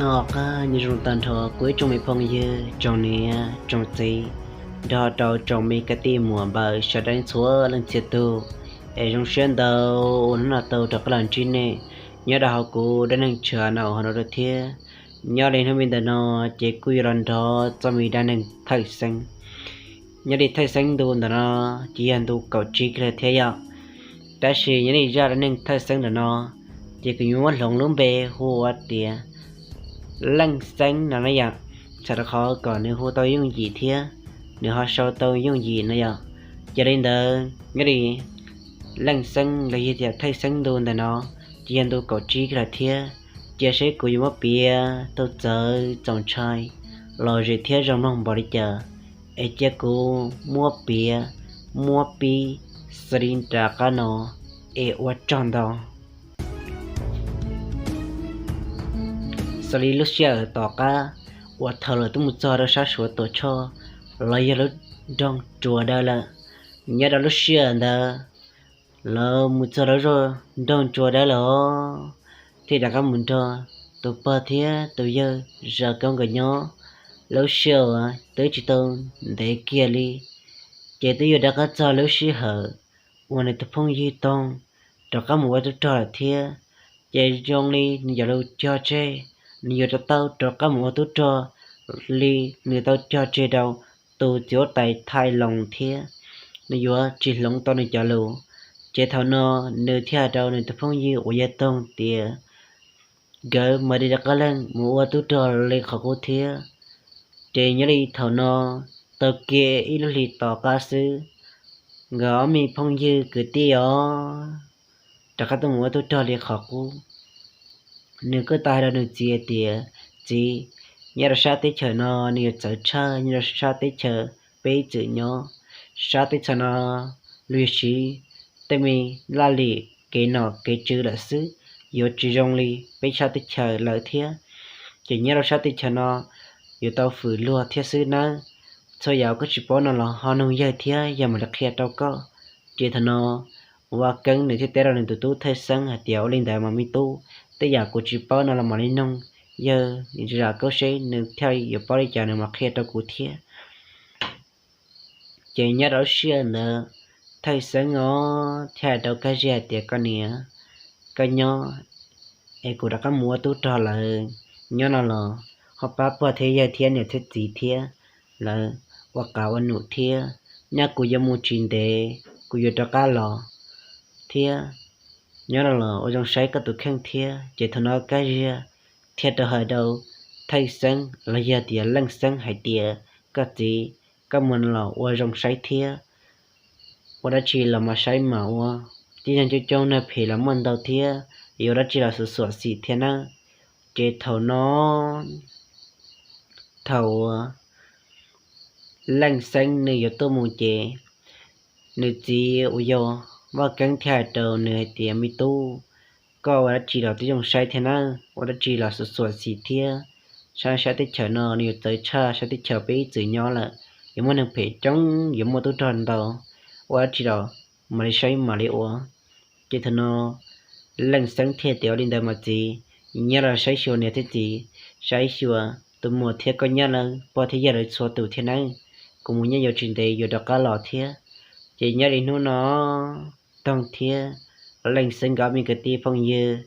Nyob zoo tag nrho kuv ib tsoom me phooj ywg, tsoom niam tsoom txiv, nrog rau tsoom me kwv tij muam npawg sawv daws txhua leej txhia tus, es zoo siab ntau uas hnub no tau rov qab los ntsib nej nyob rau hauv kuv dab neeg tshiab no hauv no thiab. Nyob li hnub me ntawm no ces kuj yuav los nrog txoj me dab neeg thawj xeeb. Nyob li thawj xeeb ntu ntawm no ces yog ntu kaum tsib kiag lawm thiab yom. Tab sis nyob li zaj dab neeg thawj xeeb ntawm no ces kuv yuav muab hloov lub npe hu ua tias Leej Xeeb no na yom, txhawm rau qhov kom nws hu tau yooj yim thiab nws ho sau tau yooj yim no yom. Ces li ntawd nyob li Leej Xeeb los yog tias thawj xeeb ntu ntawm no ces yog ntu kaum tsib kiag lawm thiab. Cia seb kuv yuav muab piav tau txawv txaus ntshai los zem thiab zoo mloog npaum li cas, es cia kuv muab piav, muab pib xws li nram qab no, es ua tsaug ntau. Xws li lub sij hawm tom qab uas thaum lawv twb mus txog rau sab Suav Tuam Tshoj los yog lub nroog Tsua Dawb lawm. Nyob rau lub sij hawm ntawd lawv mus txog rau zos nroog Tsua Dawb lawm thiaj rov qab mus nrog tus pog thiab tus yawg zov koob nkawd nyob. Lub sij hawm uas twb tsis tau ntev kiag li, ces twb yuav rov qab txog lub sij hawm uas nws tus phooj ywg Toog rov qab mus ua tub rog lawm thiab. Ces zoo li nws cov lus cog tseg, nws yuav rov tau rov qab mus ua tub rog li nws tau cog tseg rau tus txiv huab tais Thaij Loos thiab, nws yuav tsis hloov tau nws cov lus. Ces thaum no nws thiaj hais rau nws tus phooj ywg uas yog Toog tias nkawd mam li rov qab leej mus ua tub rog li qhov qub thiab. Ces nyob li thaum no tau kiag ib lub hlis tom qab xwb, nkawd ob me phooj ywg kwv tij os rov qab tuaj mus ua tub rog li qhov qub. Nws kuj tau hais rau nws txiv hais tias, txiv, nyob rau sab teb chaws no nws yuav txawv tshaj nyob rau sab teb chaws peb ib txwm nyob. Sab teb chaws no luag yuav siv tej me laj lim kev nom kev tswv lawm xwb, yuav tsis zoo li peb sab teb chaws lawm thiab. Ces nyob rau sab teb chaws no yuav tau fwm luag thiab xwb nawb. Txhua yam koj tsis paub no los ho noog yawg thiab yawg mam li qhia rau koj. Ces thaum no Vaj Keeb nws thiaj teb rau nws tus tub Thawj Xeeb hais tias, ua li ntawd mas me tub, tej yam kuv tsis paub no los mam li noog yawg zam koj seb nws thiaj yuav paub li cas nws mam qhia rau kuv thiab. Ces nyob rau lub sij hawm ntawd Thawj Xeeb os thiaj hais rau Kab Ziag hais tias, koj niam, koj nyob es kuv rov qab mus ua tub rog lawm, nyob no los ho pab pog thiab yawg thiab niam thiab txiv thiab lawv ua qav ua num thiab, nyob kuv yuav mus tsis ntev kuv yuav rov qab los thiab, nyob no los ua zoo saib koj tus kheej thiab. Ces thaum no Kab Ziag thiaj rov hais rau Thawj Xeeb los yog tias Leej Xeeb hais tias, koj txiv, koj mus no los ua zoo saib thiab, ua dab tsi los mas saib mas ua, tib neeg coob coob neeg phem los muaj ntau thiab, yuav ua dab tsi los xuam xuam xim thiab nawb. Ces thaum no thaum uas Leej Xeeb nws yuav tuaj mus ces nws txiv uas yog Vaj Keeb thiaj hais rau nws hais tias, me tub, koj ua dab tsi los tib zoo saib thiab nawb, ua dab tsi los xuam xuam xim thiab. Sab sab teb chaws no nws yuav txawv tshaj sab teb chaws peb ib txwm nyob lawm, yuav muaj neeg phem coob, yuav muaj tub rog ntau, ua dab tsi los mam li saib mam li ua. Ces thaum no Leej Xeeb thiaj tias, ua li ntawd mas txiv, nyob los saib xyuas niam thiab txiv, saib xyuas tus muam thiab koj nyab lawv pog thiab yawg lawv txhua tus thiab nawb, kuv mus nyob yuav tsis ntev yuav rov qab los thiab. Ces nyob li hnub no Toog thiab Leej Xeeb nkawd ob me kwv tij phooj ywg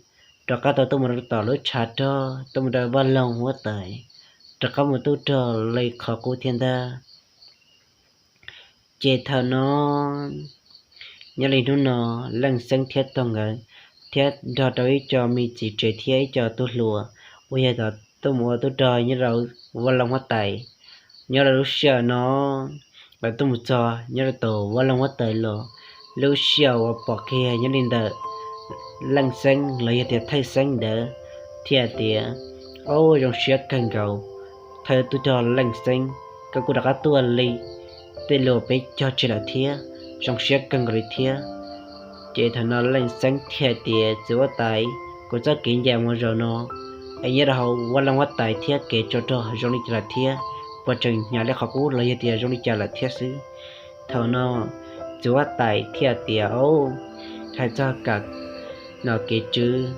rov qab tau tuaj mus rau tom lub tshav rog, tuaj mus rau vaj loog huab tais, rov qab mus tub rog li qhov qub thiab ntag. Ces thaum no nyob li hnub no Leej Xeeb thiab Toog nkawd thiab nrog rau ib co me txiv tsev thiab ib co tub hluas uas yog tom tuaj mus ua tub rog nyob rau vaj loog huab tais. Nyob rau lub sij hawm no lawv tuaj mus txog nyob rau tom vaj loog huab tais los, lub sij hawm uas pom kiag nyob li ntawm Leej Xeeb los yog tias Thawj Xeeb ntawd thiaj tias, o, zoo siab kawg nkaus, thawj tub rog Leej Xeeb, koj kuj rov qab tuaj li tej lus peb cog tseg lawm thiab, zoo siab kawg nkaus li thiab. Ces thaum no Leej Xeeb thiaj tias, txiv huab tais, kuv txoj kev ncaim mus zaum no es nyob rau hauv vaj loog huab tais thiab kev tsov rog zoo li cas lawm thiab, puas tseem hnyav li qhov qub los yog tias zoo li cas lawm thiab xwb. Thaum no txiv huab tais thiaj tias, o, hais txog kam nom kev tswv,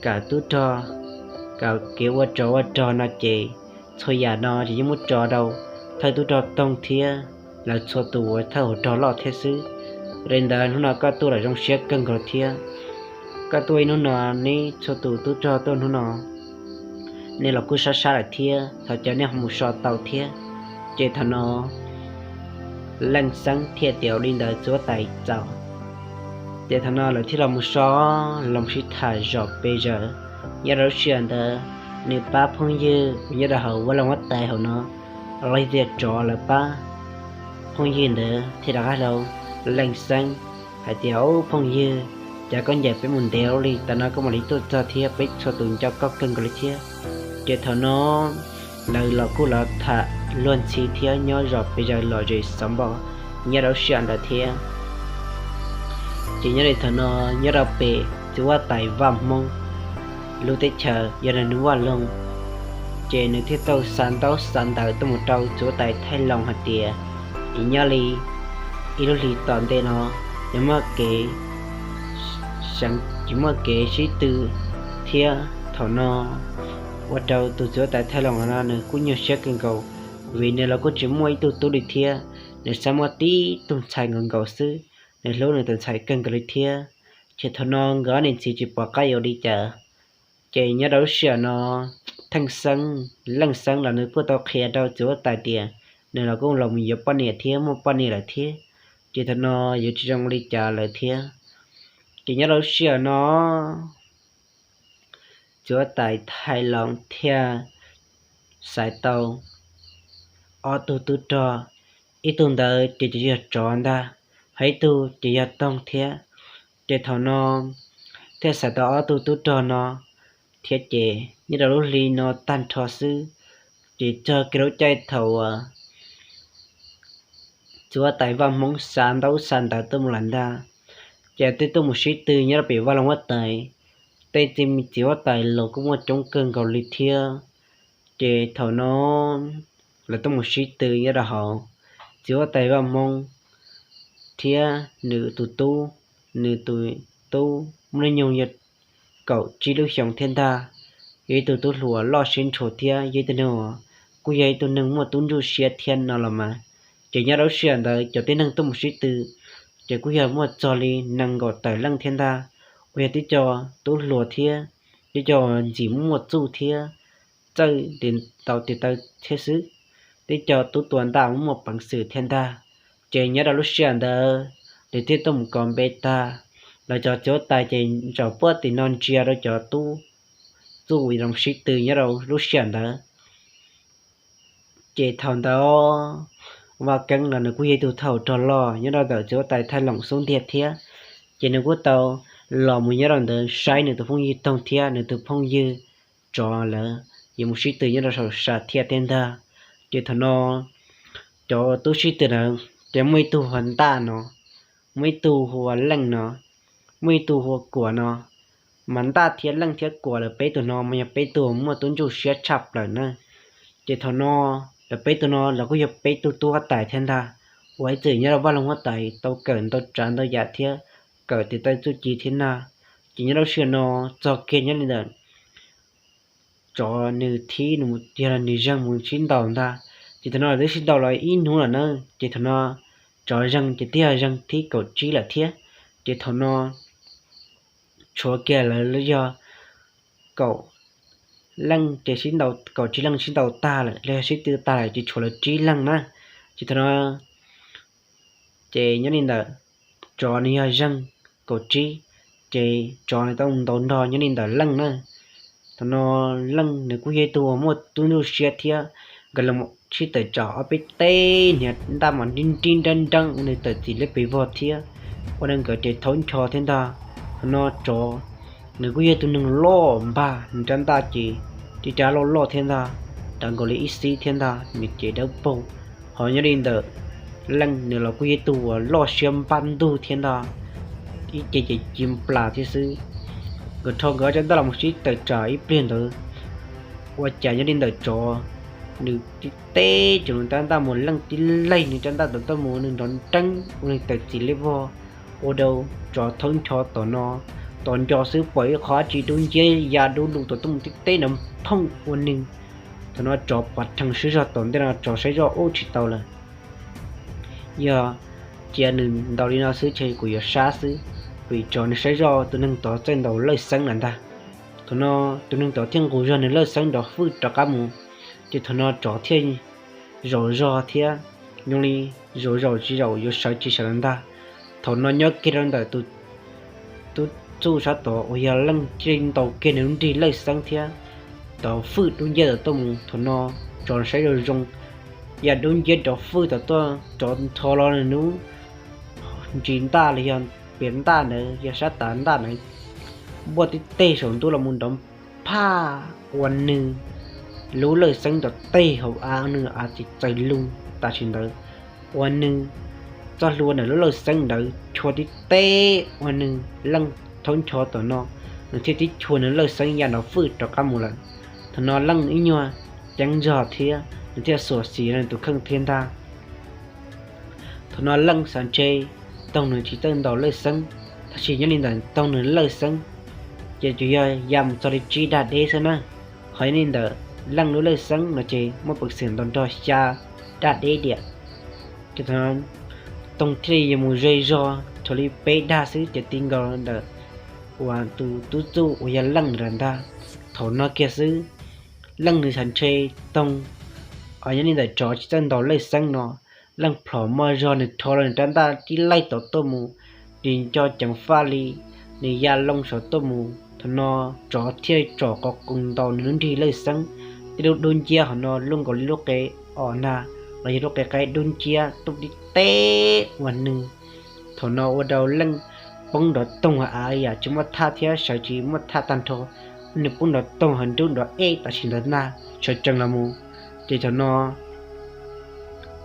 kam tub rog kev ua tsov ua rog no ces txhua yam no ces yeej muab tso rau thawj tub rog Toog thiab lawv txhua tus uas thawj hauv rog loj thiab xwb. Li ntawd hnub no koj tuaj los zoo siab kawg nkaus thiab. Koj tuaj ib hnub no, neb txhua tus tub rog tuaj hnub no, nej los kuj sab sab lawm thiab, thov caw nej ho mus so tau thiab. Ces thaum no Leej Xeeb thiaj tias li ntawd txiv huab tais txaus. Ces thaum no lawv thiaj los mus so, los sib tham zom pes zaws. Nyob rau lub sij hawm ntawd, nws pab phooj ywg uas nyob rau hauv vaj loog huab tais hauv no, los yog tias tsov lawv pab phooj ywg ntawd thiaj rov qab hais rau Leej Xeeb hais tias, Ub phooj ywg, cas koj ncaim peb mus ntev ua luaj li, tam no koj mam li tuaj txog thiab, peb txhua tus nco koj kawg nkaus li thiab. Ces thaum no lawv los kuj los tham luag ntxhi thiab nyob zom pes zaws lom zem xov npos nyob rau lub sij hawm ntawd thiab. Ces nyob li thaum no, nyob rau pem txiv huab tais Vaj Hmoob lub teb chaws yog nws vaj loog, ces nws thiaj tau xa ntaub xa ntawv tuaj mus rau txiv huab tais Thaij Loos hais tias, es nyob li ib lub hlis tom ntej no, yuav muaj kev, tsis muaj kev sib tw thiab. Thaum no ua rau tus txiv huab tais Thaij Loos no nws kuj nyuaj siab kawg nkaus, vim nws los kuj tsis muaj ib tug tub li thiab, nws xav muaj tib tug ntxhais nkaus nkaus xwb, nws hlub nws tus ntxhais kawg nkaus li thiab. Ces thaum no nkawd ob niam txiv tsis pom qab yuav ua li cas. Ces nyob rau lub sij hawm no, Theej Xeeb, Leej Xeeb los nws kuj tau qhia rau txiv huab tais tias nws los kuj los mus yuav poj niam thiab muaj poj niam lawm thiab. Ces thaum no yuav tsis zoo li cas lawm thiab. Ces nyob rau lub sij hawm no, txiv huab tais Thaij Loos thiaj xaiv tau ob tug tub rog, ib tug ntawd ces yog tsov ntag, ho ib tug ces yog Toog thiab. Ces thaum no thiaj xaiv tau ob tug tub rog no thiab. Ces nyob rau lub hli no tag nrho xwb, ces txog kiag lub caij thaum uas txiv huab tais Vaj Hmoob xa ntaub xa ntawv tuaj mus lawm ntag, ces twb tuaj mus sib tw nyob rau pem vaj loog huab tais. Tej txiv huab tais los kuj muaj coob kawg nkaus li thiab. Ces thaum no lawv tuaj mus sib tw nyob rau hauv, txiv huab tais Vaj Hmoob thiab nws tus tub, nws tus tub muaj hnub nyoog yog kaum tsib lub xyoos thiab ntag. Yog ib tug tub hluas loj siab ntshua thiab yog ib tug neeg uas kuj yog ib tug neeg muaj tub ntsuj siab thiab no los mas. Ces nyob rau lub sij hawm ntawd cov tib neeg tuaj mus sib tw ces kuj yog muaj txog li nees nkaum tawm leej thiab ntag, uas yog tib co tub hluas thiab tib co ntxim muaj txuj thiab txawj ntau tes taw thiab xwb, tib co tub tua ntaj muaj peev xwm thiab ntag. Ces nyob rau lub sij hawm ntawd, nws thiaj tuaj mus kos npe tag, lawv cov txiv huab tais ces zaum puag tim no ntsia rau cov tub txuj uas sib tw nyob rau lub sij hawm ntawd. Ces thaum ntawd Vaj Keeb los nws kuj yog ib tug thawj hauv rog loj nyob rau ntawm txiv huab tais Thaij Loos xub ntiag thiab. Ces nws kuj tau los mus nyob rau ntawd saib nws tus phooj ywg Toog thiab nws tus phooj ywg Tsov lawv yuav mus sib tw nyob rau saum sam thiaj thiab ntag. Ces thaum no cov tub sib tw ntawd ces muaj ib tug hu ua Ntaj no, muaj ib tug hu ua Leej no, muaj ib tug hu ua Kuam no. Mas Ntaj thiab Leej thiab Kuam lawv peb tug no mas yog peb tug muaj tub ntsuj siab tshaj plaws na. Ces thaum no lawv peb tug no los kuj yog peb tug tub huab tais thiab ntag, uas ib txwm nyob rau vaj loog huab tais tau kawm ntau tsav ntau yam thiab kawm tes taw txuj ci thiab ntag. Ces nyob rau sij hawm no txog kiag nyob li ntawm Tsov nws thib nws mus, yog nws zeeg mus sib ntaus ntag. Ces thaum no lawv twb sib ntaus los ib hnub lawm na. Ces thaum no Tsov zeeg ces twb yog zeeg thib kaum tsib lawm thiab. Ces thaum no tshuav kiag lawv yog kaum leej ces sib ntaus, kaum tsib leej sib ntaus tag lawm los yog sib tw tag lawm ces tshuav lawv tsib leej na. Ces thaum no ces nyob li ntawm Tsov nws yog zeeg kaum tsib, ces Tsov nws tau ntaus nrog nyob li ntawm Leej na. Thaum no Leej nws kuj yog ib tug uas muaj tub ntsuj siab thiab, nkawd los sib tawm tsam ob peb teg hniav ntaj mas nrib nrib nreeb nreeb ua nws tawm txim liab pes vog thiab, ua rau nkawd ces thaub ncho thiab ntag. Thaum no Tsov nws kuj yog tus neeg loj npag, nws rab ntaj ces tib rab loj loj thiab ntag, dawb nkaus li ib xib thiab ntag, nws ces dawb paug. Ho nyob li ntawm Leej nws los kuj yog ib tug uas loj siab npaj ntug thiab ntag, ib ce ces ci nplas thiab xwb. Nkawd rho nkawd ob rab ntaj los mus sib tawm tsam ib pliag ntawd, ua cas nyob li ntawm Tsov nws tib teb ces nws rab ntaj mus, Leej tib leeg nws rab ntaj tom tuaj mus, nws nrov nreeb ua nws tawm txim liab vog, ua rau Tsov thaub ncho tom no tos nco xwb pom ib qho dab tsi dub nciab ya dub lug tom tuaj mus tib teb nrov phooj ua nws. Thaum no tsov pov rhees swb zog tom ntej no tsov saib zoj ub tsis tau lawm, yog cia nws ntaus li no xwb ces kuv yuav sab xwb, vim tsov nws saib zoj tus neeg tod txawj ntaus lawj xeeb lawm ntag. Thaum no tus neeg tod thiaj nqus zog nws lawj xeeb nrov fwj rov qab mus, ces thaum no tsov thiaj zaum zog thiab zoo li zaum zaum tsis zaum yuav sawv tsis sawv lawm ntag. Thaum no nyob kiag rau ntawm tus tub txuj sab tod uas yog Leej thiaj li ntaus kiag nws lub nrig lawj xeeb thiab nrov fwj dub nciab tom tuaj mus. Thaum no tsov saib zoo zoo ya dub nciab nrov fwj tom tuaj, tsov nrho los nws lub ntsis ntaj los yog piav ntaj ntawd yog sab tav ntaj ntawd npuaj tib teg saum ntuj los mus nrov phaj ua nws lub lawj xeeb tom tej hauv av, nws av tsis txawm lug tam sim ntawd, ua nws txoj hlua ntawm lub lawj xeeb ntawd chua tib teb ua nws Leej thaub ncho tom no, nws thiaj tib chua nws lawj xeeb ya nrov fwj rov qab mus lawm. Thaum no Leej ib nyuag ceeb zog thiab nws thiaj xuam xim rau nws tus kheej thiab ntag. Thaum no Leej xav ntshe Toog nws tsis txawj ntaus lawj xeeb, tab sis nyob li ntawm Toog nws lawj xeeb ces tsuas yog ya mus txog li tsib daj deb xwb na. Ho nyob li ntawm Leej lub lawj xeeb no ces muaj peev xwm ntaus nrog xya daj deb diam. Ces thaum no Toog thiaj li yuav mus ze zog tsuas li peb daj xwb ces ti nkaus ntawm uas tus tub txuj uas yog Leej lawm ntag. Thaum no kiag xwb Leej nws xav ntshe Toog, nyob li ntawm tsov tsis txawj ntaus lawj xeeb no, Leej plhom moj zog nws rho los nws rab ntaj tib laij tom tuaj mus, nws nco ceev faj li, nws ya loo saum tuaj mus. Thaum no tsov thiaj tsom qos qoos ntaus nws lub nrig lawj xeeb, tej lub dub nciab hauv no luaj nkaus li lub qe os nag los yog lub qe qaib dub nciab tuaj tib teb ua nws. Thaum no ua rau Leej poob nrov toog av yam tsis muaj thaj thiab sawv tsis muaj thaj tag nrho, nws poob nrov toog hauv nruab nrov ej tam sim ntawd ntag sawv tsees los mus. Ces thaum no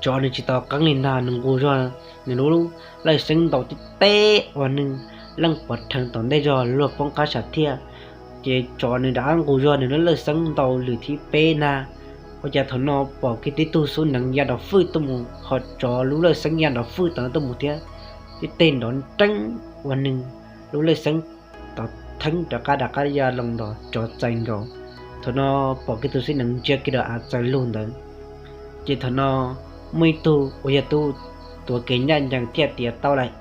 tsov nws tsis tau qeeb li ntag, nws nqus zog nws lub lawj xeeb ntaus tib teb ua nws Leej pov rhees tom ntej zog luag poob qab sam thiaj. Ces tsov nws rov qab nqus zog nws lub lawj xeeb ntaus lwm thib peb ntag, ua cas thaum no pom kiag tib tug xub neev ya nrov fwj tuaj mus, ho tsov lub lawj xeeb ya nrov fwj tom no tuaj mus thiab, tib teg nrov nreeb ua nws lub lawj xeeb tod theeb rov qab rov qab ya loo nrov tsov txais nkaus. Thaum no pom kiag tus xub neev ntsia kiag rau av txawm lug ntawd. Ces thaum no muaj ib tug uas yog tus tuav kev ncaj ncees thiaj tias tau lawm,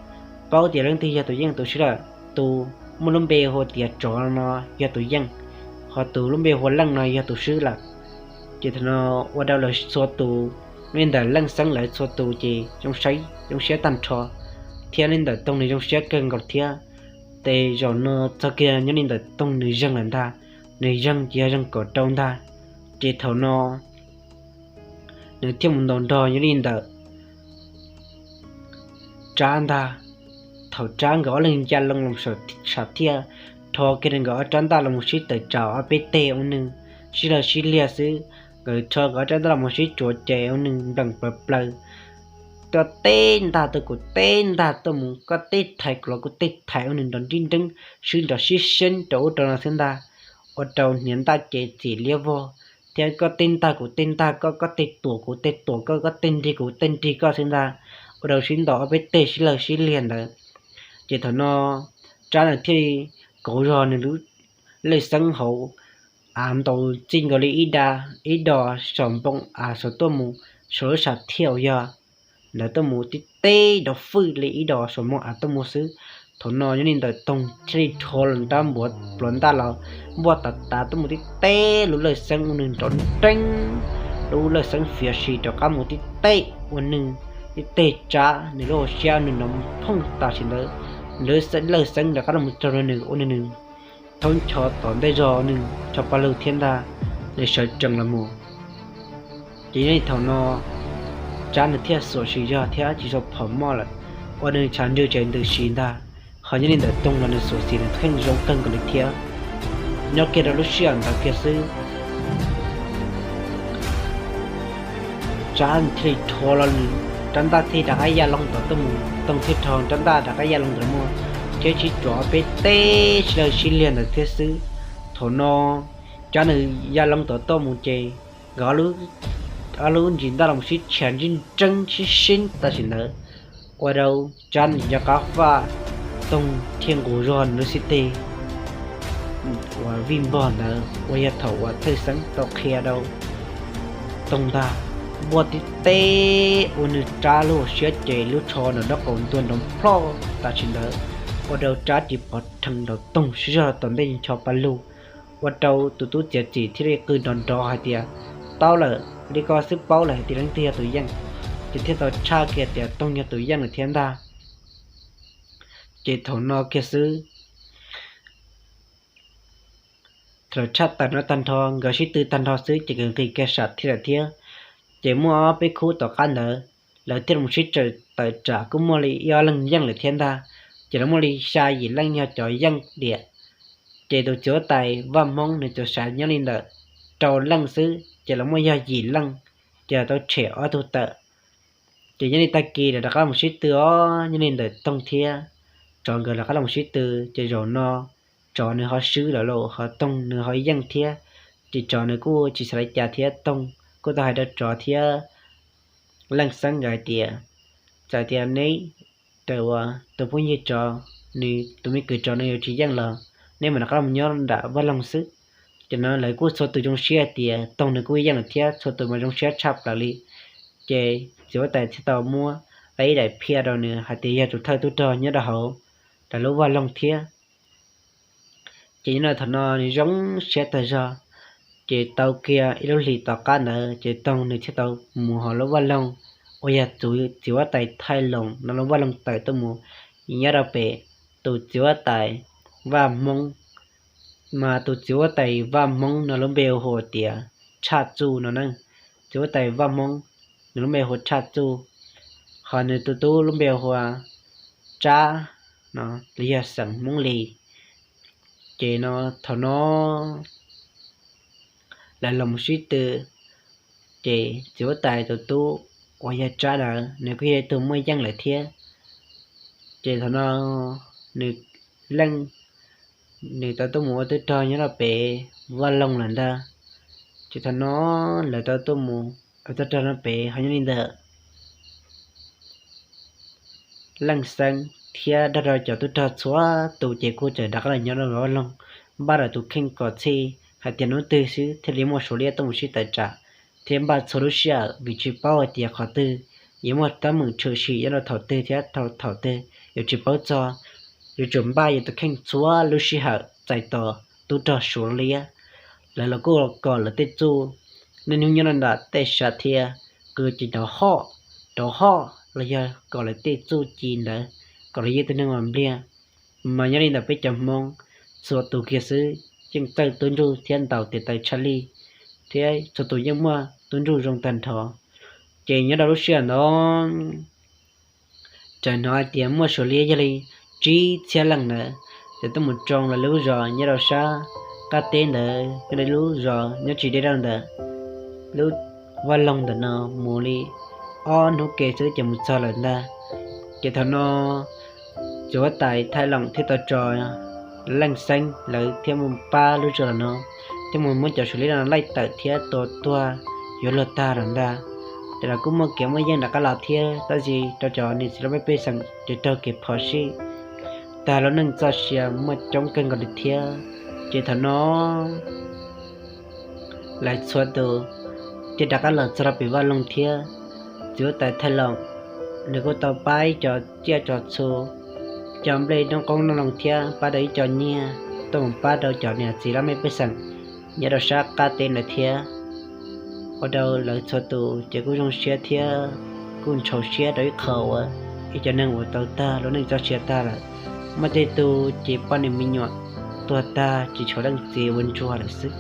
paub tias leej twg yog tus yeej tus swb lawm. Tus muaj lub npe hu tias tsov no yog tus yeej, ho tus lub npe hu ua Leej no yog tus swb lawm. Ces thaum no ua rau lawv txhua tus, nyob li ntawm Leej xeeb lawv txhua tus ces zoo siab tag nrho, thiab nyob li ntawm Toog nws zoo siab kawg nkaus thiab. Ces zaum no txog kiag nyob li ntawm Toog nws zeeg lawm ntag, nws zeeg ces yog zeeg kaum rau ntag. Ces thaum no nws thiaj mus ntaus nrog nyob li ntawm Tsab ntag. Thaum Tsab nkawd ob leeg ya loo loo sam thiaj rho kiag nkawd ob rab ntaj los mus sib tawm tsam ob peb teg ua nws sib lawg sib liag xwb. Nkawd rho nkawd ob rab ntaj los mus sib tsuav ces ua nws npleem plaws plaws, koj teb ntag tuaj kuv teb ntag tuaj mus, koj teb thaiv kuv los kuv teb thaiv, ua nws nrov nrib nreeb swb nrov sib seeb rau ub rau no xwb ntag. Ua rau hniav ntaj ces txim liab vog, thiab koj teb ntag kuv teb ntag koj, koj teb tuam kuv teb tuam koj, koj teb nrig kuv teb nrig koj xwb ntag. Ua rau sib ntaus ob peb teg sib lawg sib liag ntawd. Ces thaum no Tsab nws thiaj li kauv zog nws lub lawj xeeb hauv av ntaus txij nkaus li ib da, ib dos saum npoo av saum tuaj mus, saum lub sam thiaj uas yog ntawd tuaj mus tib teb nrov fwj li ib dos saum npoo av tuaj mus xwb. Thaum no nyob li ntawm Toog thiaj li rho los rab npuav pluav ntaj los npuaj tav tav tuaj mus tib teb lub lawj xeeb ua nws nrov nreeb, lub lawj xeeb fiav si rov qab mus tib teb ua nws tib teg, Tsab nws lub hauv siab nws nrov phooj tam sim ntawd, nws lub lawj xeeb rov qab los mus raug rau nws ua nws thaub ncho tom ntej zog nws rho pa lug thiab ntag, nws sawv tsees los mus. Ces nyob li thaum no Tsab nws thiaj xuam xim zog thiab tsis tshua phom moj lawm, ua nws tshav ntswg tseem ntws si ntag. Ho nyob li ntawm Toog los nws xuam xim nws kheej zoo kawg nkaus li thiab. Nyob kiag rau lub sij hawm ntawd kiag xwb, Tsab thiaj li rho los nws rab ntaj thiaj rov qab ya loo tom tuaj mus, Toog thiaj rho rab ntaj rov qab ya loo tom mus, thiab sib tsuav ob peb teg sib lawg sib liag ntawd thiab xwb. Thaum no Tsab nws ya loo tom tuaj mus ces nkawd ob lub ntsis ntaj los sib tshia ntsib nreeb sib seeb tam sim ntawd, ua rau Tsab nws nco qab faj, Toog thiaj nqus zog nws lub xib teg uas vij npog ntawd uas yog thaum uas Thawj Xeeb tau qhia rau Toog ntag, npuaj tib teb ua nws rab lub siab ces lub tsho nws nraub qaum ntuag nrov ploj tam sim ntawd, ua rau rab ris pov rhees nraum Toog sib zog tom ntej ncho pa lug, ua rau tus tub txiav txim thiaj li qw nrov nrov hais tias, Tau lawm, li ko xwb paub lawm hais tias leej twg yog tus yeej, ces thiaj tau tshaj kiag tias Toog yog tus yeej lawm thiab ntag. Ces thaum no kiag xwb, thaum tshaj tawm no tag nrho, nkawd sib tw tag nrho xwb ces nkawd nqis kiag sam thiab lawm thiab. Ces muaj ob peb khub tom qab ntawd, lawv thiaj mus sib tw tawm tsam kuj muaj li ib ob leeg yeej lawm thiab ntag. Ces lawv muaj li xya yim leej yog cov yeej diam. Ces tus txiv huab tais Vaj Hmoob nws tsuas xaiv nyob li ntawm rau leej xwb, ces lawv muaj yog yim leej, ces tau tshem ob tug tawm. Ces nyob li tag kis lawv rov qab los sib tw os, nyob li ntawm Toog thiab tsov nkawd rov qab los sib tw, ces zaum no tsov nws ho swb lawm lauj, ho Toog nws ho yeej thiab. Ces tsov nws kuj tsis xav li cas thiab, Toog kuj tau hais rau tsov thiab Leej Xeeb nkawd hais tias, Txawm tias neb, tus phooj ywg tsov, nws tus me kwv tsov nws yuav tsis yeej los neb mam rov qab los nyob nram vaj loog xwb. Ces no lawv kuj txhua tus zoo siab hais tias Toog nws kuj yeej lawm thiab, txhua tus mas zoo siab tshaj plaws li. Ces txiv huab tais thiaj tau muab ib daim phiaj rau nws hais tias yog tus thawj tub rog nyob rau hauv lawv lub vaj loog thiab. Ces nyob rau thaum no nws zoo siab tag zog. Ces tau kiag ib lub hlis tom qab ntawd ces Toog nws thiaj tau mus hauv lub vaj loog uas yog txiv huab tais Thaij Loos no lub vaj loog tawm tuaj mus nyob rau pem tus txiv huab tais Vaj Hmoob. Mas tus txiv huab tais Vaj Hmoob no lub npe hu ua tias Tshaj Txuj no na. Txiv huab tais Vaj Hmoob nws lub npe hu ua Tshaj Txuj, ho nws tus tub lub npe hu ua Tsab no, los yog xeem Hmoob Lis. Ces no thaum no lawv los mus sib tw, ces txiv huab tais tus tub uas yog Tsab ntawd nws kuj yog ib tug muaj yeej lawm thiab. Ces thaum no nws leej, nws tau tuaj mus ua tub rog nyob rau pem vaj loog lawm ntag. Ces thaum no lawv tau tuaj mus ua tub rog nyob pem ho nyob li ntawd, Leej Xeeb thiab nrog rau cov tub rog txhua tus ces kuj txawm rov qab los nyob rau vaj loog, npaj lawv tus kheej kom txhij hais tias hnub twg xwb thiaj li muaj Suav liab tuaj mus sib tawm tsam, thiab npaj txhua lub sij hawm vim tsis paub hais tias qhov twg yuav muaj teeb meem tshwm sim nyob rau thaum twg thiab rau thaum twg yuav tsis paub txog. Yuav tsum npaj yus tus kheej txhua lub sij hawm txais tos tub rog Suav liab. Lawv los kuj kom lawv tej txuj niaj hnub nyob rau nram tej sav thiab qw ces rov hoj, rov hoj los yog kom lawv tej txuj ci ntawd kom lawv yeej tej neeg uas npliag. Mas nyob li ntawm peb cov Hmoob txhua tus kiag xwb yeej txawj tub ntsuj thiab ntaus tes taw tshaj lij, thiab txhua tus yeej muaj tub ntsuj zoo tag nrho. Ces nyob rau lub sij hawm ntawd txawm hnov hais tias muaj Suav liab yog li tsib txhiab leej ntawd txawm tuaj mus tsoo lawv lub zos nyob rau sab qab teb ntawd, nyob rau lub zos nyob tsis deb rau ntawd lub vaj loog ntawm no mus li ob hnub ke xwb ces mus txog lawm ntag. Ces thaum no txiv huab tais Thaij Loos thiaj tau tso Leej Xeeb lawv thiab mus pab lub zos no, thiab mus muab cov Suav liab no laij tawm thiab tua tuag yuav luag tag lawm ntag. Ces los kuj muaj kev muaj yeej rov qab los thiab, tab sis rau cov niam txiv laj mej pej xeem ces raug kev phom sij tag, lub neej txoj sia muaj coob kawg nkaus li thiab. Ces thaum no lawv txhua tus thiaj rov qab los txog rau pem vaj loog thiab. Txiv huab tais Thaij Loos nws kuj tau pab ib co tsiaj tso txhu, cov nplej nroob qoob noj loo thiab pab rau ib co nyiaj tuaj mus pab rau cov niam txiv laj mej pej xeem nyob rau sab qab teb ntawd thiab. Ua rau lawv txhua tus ces kuj zoo siab thiab kuj ntshau siab rau ib qho uas ib co neeg uas tau tag lub neej txoj sia tag lawm. Muaj tej tug ces poj niam me nyuam tuag tag tsis tshuav leej txiv ua ntsuag lawm xwb.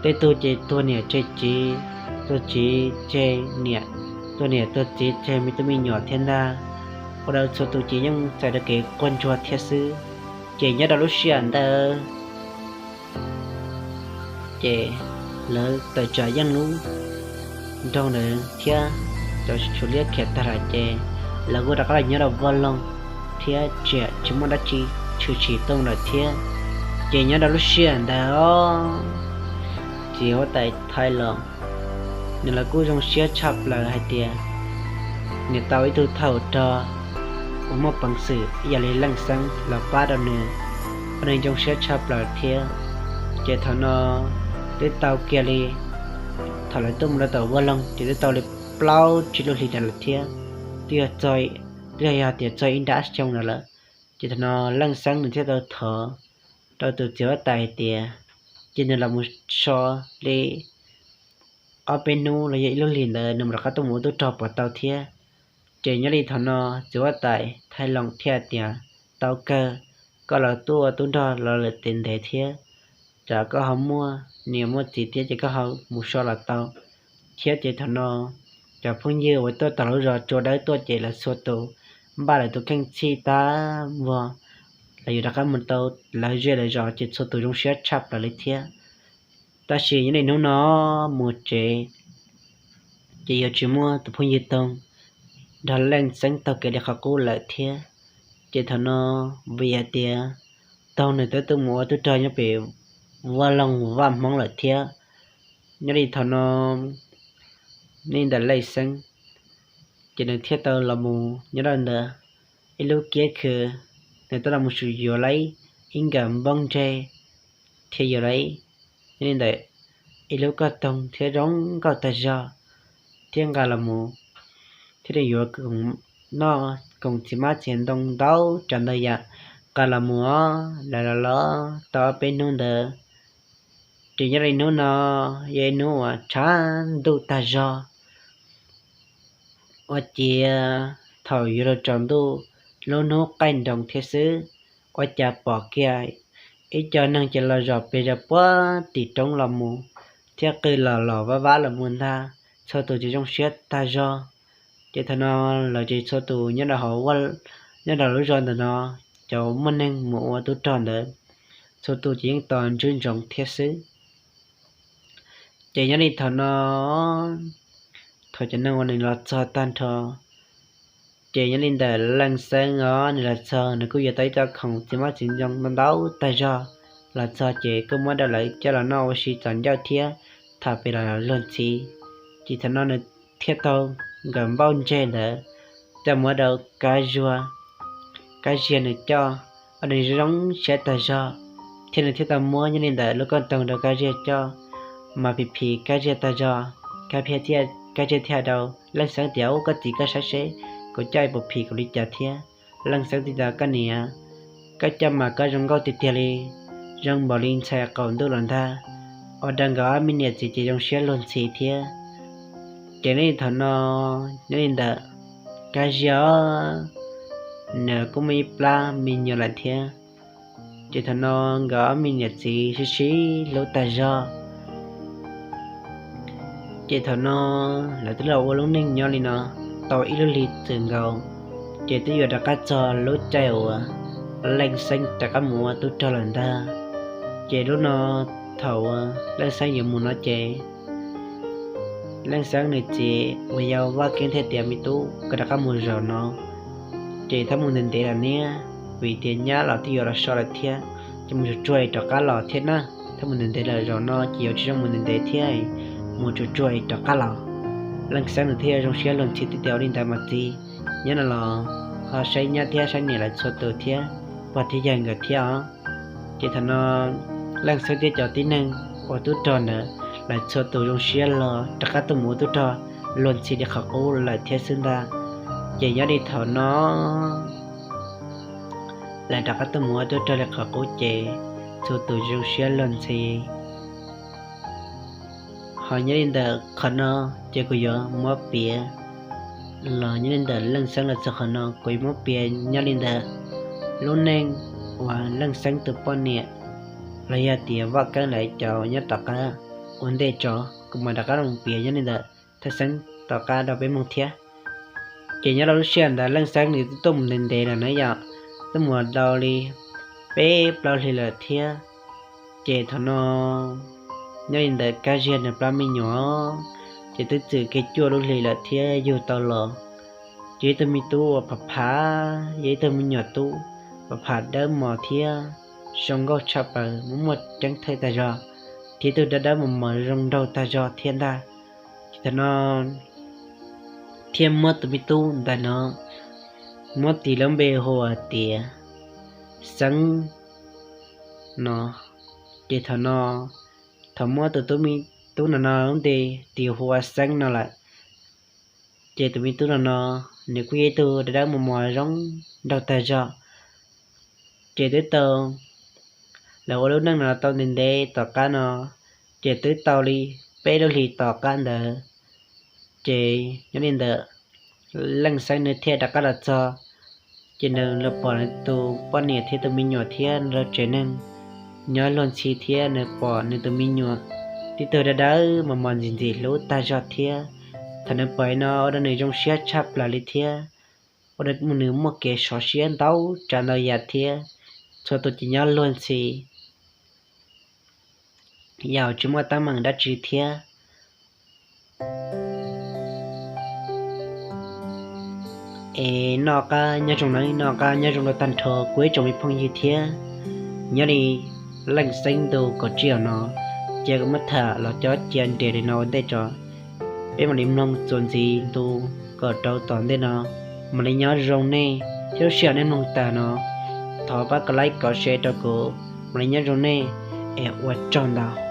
Tej tug ces tuag niam tseg txiv, tuag txiv tseg niam, tuag niam tuag txiv tseg me tub me nyuam thiab ntag. Ua rau txhua tus ces yeej txais rau kev quaj ntsuag thiab xwb. Ces nyob rau lub sij hawm ntawd ces lawv tawm tsam yeej lub nroog ntawd thiab cov Suav liab khiav tag lawm ces lawv kuj rov qab los nyob rau vaj loog thiab tsis muaj dab tsi tshwm sim tuaj lawm thiab. Ces nyob rau lub sij hawm ntawd txiv huab tais Thaij Loos nws los kuj zoo siab tshaj plaws hais tias nws tau ib tug thawj rog uas muaj peev xwm ib yam li Leej Xeeb los pab rau nws ua neeg zoo siab tshaj plaws thiab. Ces thaum no twb tau kiag li, thaum lawv tuaj mus rau tom vaj loog ces twb tau li plaub tsib lub hlis ntawd lawm thiab. Twb yog, twb yog tias txog ib nrab xyoo ntawd lawm. Ces thaum no Leej Xeeb nws thiaj tau thov rau tus txiv huab tais hais tias, ces nws los mus so li ob peb hnub los yog ib lub hlis ntawd nws mam rov qab tuaj mus ua tub rog puas tau thiab. Ces nyob li thaum no txiv huab tais Thaij Loos thiaj tias, tau kawg, koj los tuaj ua tub rog los lawm ces ntev thiab, tsam koj ho muaj niam muaj txiv thiab ces koj ho mus so los tau thiab. Ces thaum no cov phooj ywg uas tuaj tom lub zos Tsua Dawb tuaj ces lawv txhua tus npaj lawv tus kheej txhij tag nrho, lawv yuav rov qab mus tau lawv zej lawv zos ces txhua tus zoo siab tshaj plaws li thiab. Tab sis nyob li hnub no mus tsev ces yuav tsis muaj tus phooj ywg Toog nrog Leej Xeeb taug kev li qhov qub lawm thiab. Ces thaum no vim hais tias Toog nws twb tuaj mus ua tub rog nyob pem vaj loog vaj Hmoob lawm thiab. Nyob li thaum no nyob li ntawm Leej Xeeb ces nws thiaj tau los mus nyob rau ntawd ib lub kiab khw, nws tau los mus sum yuav lawm ib nkawm npoob ntseg thiab yuav lawm nyob li ntawm ib lub kauj toog thiab zoo nkauj tag zog, thiab nqa los mus thiab li yuav noj koom txiv hmab txiv ntoo ntau tsav ntau yam nqa los mus os. Lawv los los tau ob peb hnub ntawd, ces nyob li hnub no yog ib hnub uas tshav ntuj tag zog, ua ciav thaum yuav luag tsaus ntuj lub hnub qaij nroos thiab xwb, ua cas pom kiag ib co neeg ces los zom pes zaws puag tim roob los mus thiab qw los los vaj vab los mus ntag, txhua tus ces zoo siab tag zog. Ces thaum no lawv ces txhua tus nyob rau hauv, nyob rau lub zos ntawm no cov muaj neeg mus ua tub rog ntawd txhua tus ces yeej tos ntswb ntsoov thiab xwb. Ces nyob li thaum no thaum cov neeg uas nws los txog tag nrho, ces nyob li ntawm Leej Xeeb os nws los txog nws kuj yuav tau ib co khoom txiv hmab txiv ntoo ntau ntau tag zog, los txog ces kuj muab rau lawv coj los noj ua si txaus ncauj thiab tham pem los luag ntxhi. Ces thaum no nws thiaj tau nkawm npauj ntseg ntawd coj muab rau Kab Zuag, Kab Ziag nws coj, ob neeg zoo zoo siab tag zog, thiab nws thiaj tau muab nyob li ntawm lub kauj toog rau Kab Ziag coj, mas phim phim Kab Ziag tag zog, Kab Ziag thiaj hais rau Leej Xeeb tias, ub koj txiv koj saib seb kuv coj puas phim kuv li cas thiab. Leej Xeeb thiaj tias, koj niam, koj coj mas koj zoo nkauj tiag tiag li, zoo npaum li ntxhais qaum ntuj los ntag. Ua rau nkawd ob me niam txiv ces zoo siab luag ntxhi thiab. Ces nyob li thaum no, nyob li ntawm Kab Ziag nws kuj muaj ib plab me nyuam lawm thiab. Ces thaum no nkawd ob me niam txiv sib sib hlub tag zog. Ces thaum no lawv twb los ua lub neej nyob li no tau ib lub hli txwm nkaus, ces twb yuav rov qab txog lub caij uas Leej Xeeb rov qab mus ua tub rog lawm ntag. Ces lub no thaum uas Leej Xeeb yuav mus no ces Leej Xeeb nws txiv uas yog Vaj Keeb thiaj tias, me tub, koj rov qab mus zaum no ces txhob mus ntev ntev lawm niab, vim tias nyab los twb yuav los so lawm thiab, ces mus tsuag tsuag es rov qab los thiab na. Txhob mus ntev ntev lawm, zaum no ces yuav tsis zoo mus ntev ntev thiab, mus tsuag tsuag es rov qab los. Leej Xeeb nws thiaj zoo siab luag ntxhi tiag tias, ua li ntawd mas txiv, nyab no los ho saib nyab thiab saib niam lawv txhua tus thiab, pog thiab yawg nkawd thiab os. Ces thaum no Leej Xeeb thiab cov tib neeg ua tub rog ntawd lawv txhua tus zoo siab los rov qab tuaj mus ua tub rog luag ntxhi li qhov qub lawm thiab xwb ntag. Ces nyob li thaum no lawv rov qab tuaj mus ua tub rog li qhov qub ces txhua tus zoo siab luag ntxhi. Ho nyob li ntawm qhov no ces kuv yuav muab piav los nyob li ntawm Leej Xeeb los txog qhov no kuv yuav muab piav nyob li ntawm lub neej uas Leej Xeeb tus poj niam los yog tias Vaj Keeb lawv cov nyob tom qab ua ntej tso, kuv mam rov qab los piav nyob li ntawm Thaj Xeeb tom qab rau peb mloog thiab. Ces nyob rau lub sij hawm ntawd Leej Xeeb nws twb tuaj mus ntev ntev lawm na yom, twb mus tau li peb plaub hlis lawm thiab. Ces thaum no nyob li ntawm Kab Ziag nws plab me nyuam ces twb txwm kiag cuaj lub hlis lawm thiab yug tau los. Ces ib tug me tub uas phav phav, yog ib tug me nyuam tub phav phav dawb mos thiab zoo nkauj tshaj plaws, muaj muaj ceeb thawj tag zog, thiab ib tug dawb dawb mos mos zoo nraug tag zog thiab ntag. Ces thaum no thiaj muab tus me tub ntawm no muab tis lub npe hu ua tias Xeeb. no. Ces thaum no, thaum muab tus tub me tub no no lub npe tis hu ua Xeeb no lawm, ces tus me tub no no nws kuj yog ib tug dawb dawb mos mos zoo nraug tag zog. Ces twb tau, lawv ua lub neej no tau ntev ntev tom qab no, ces twb tau li peb lub hlis tom qab ntawd, ces nyob li ntawd Leej Xeeb nws thiaj rov qab los txog. Ces nws los pom nws tus poj niam thiab tus me nyuam thiab nws lub tsev neeg nyob luag ntxhi thiab nws pom nws tus me nyuam tib tug dawb dawb mos mos ntxim ntxim hlub tag zog thiab. Thaum nws pom li no ua rau nws zoo siab tshaj plaws li thiab, ua rau nws muaj kev sov siab ntau tsav ntau yam thiab. Txhua tus ces nyob luag ntxhi, yam tsis muaj teeb meem dab tsi thiab. Es noj qab nyob zoo na, noj qab nyob zoo rau tag nrho kuv ib tsoom me phooj ywg thiab. Nyob li Leej Xeeb ntu kaum tsib no, ces kuv muab tham los cov cia nres li no ua ntej tso. Peb mam li mloog txuas ntxiv ntu kaum rau tom ntej no, mam li nyob zoo nej thiab. Lub sij hawm nej mloog tag no, thov pab kov like kov share rau kuv, mam li nyob zoo nej, es ua tsaug ntau.